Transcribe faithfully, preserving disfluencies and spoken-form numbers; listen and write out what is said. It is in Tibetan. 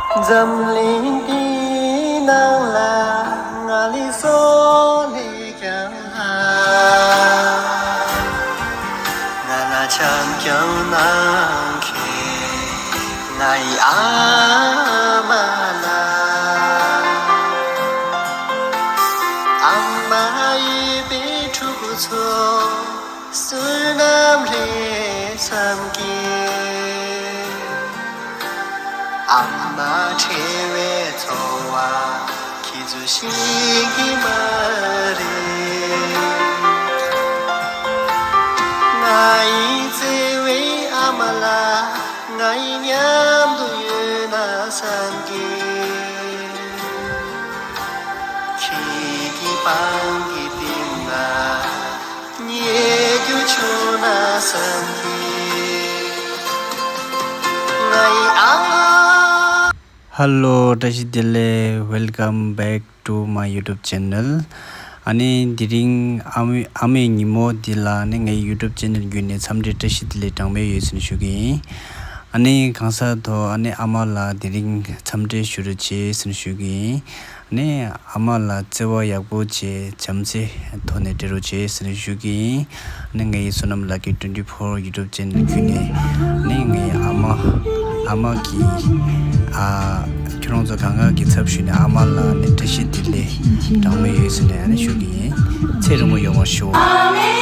འཛམ་གླིང་འདིའི་ནང་ལ་ང་ལས་བཟོ་ལས་ཀྱང་ལྷག་ང་ལ་བྱམས་སྐྱོང་གནང་མཁན་ང་ཡི་ཨ་མ་ལགས། ཨ་མ་ཡོད་པའི་ཕྲུ་གུ་ཚོ་བསོད་ནམས་རེད་བསམ་གི། ཨ་མ་བྲལ་བའི་ཚོར་བ་ཁྱེད་ཚོས་ཤེས་ཀྱི་མ་རེད། ང་ཡི་བརྩེ་བའི་ཨ་མ་ལགས། ང་ཡི་མཉམ་དུ་ཡོད་ན་བསམ་གི། ཁྱེད་ཀྱི་པང་གི་སྟེང་ན་ཉལ་རྒྱུ་བྱུང་ན་བསམ་གི། ང་ཡི་ཨ། Hello, བཀྲ་ཤིས་བདེ་ལེགས། Welcome back to my YouTube channel. ཨ་ནི་དེ་རིང་ཨ་མའི་ཨ་མའི་ཉིན་མོ་འདི་ལ་ཨ་ནི་ངའི་YouTube channel བརྒྱུད་ནས་འཚམས་འདྲི་བཀྲ་ཤིས་བདེ་ལེགས་གྲངས་མེད་ཡོད་ཟེར་ནས་ཞུ་གི་ཡིན། ཨ་ནི་གང་ཟག་ཐོག་ཨ་ནི་ཨ་མ་ལ་དེ་རིང་འཚམས་འདྲི་ཞུ་རྒྱུ་བྱས་ཟེར་ནས་ཞུ་གི་ཡིན། ཨ་ནི་ཨ་མ་ལ་བརྩེ་བ་ཡག་པོ་བྱས་བྱམས་བརྩེ་ཐོག་ནས་འབྲེལ་རོགས་བྱས་ཟེར་ནས་ཞུ་གི་ཡིན། ཨ་ནི་ངའི་བསོད་ནམས་ལགས་ཀྱི་twenty four YouTube channel བརྒྱུད་ནས་ཨ་ནི་ངའི་ཨ་མ་ཨ་མ་གི་ཨ་ཁྱོད་རང་ཚོ་གང་ག་གི་ཚབ་ཞུས་ནས་ཨ་མ་ལ་ཨ་ནི་བཀྲ་ཤིས་བདེ་ལེགས་གྲངས་མེད་ཡོད་ཟེར་ནས་ཨ་ནི་ཞུ་གི་ཡིན། ཚེ་རིང་པོ་ཡོང་བར་ཤོག།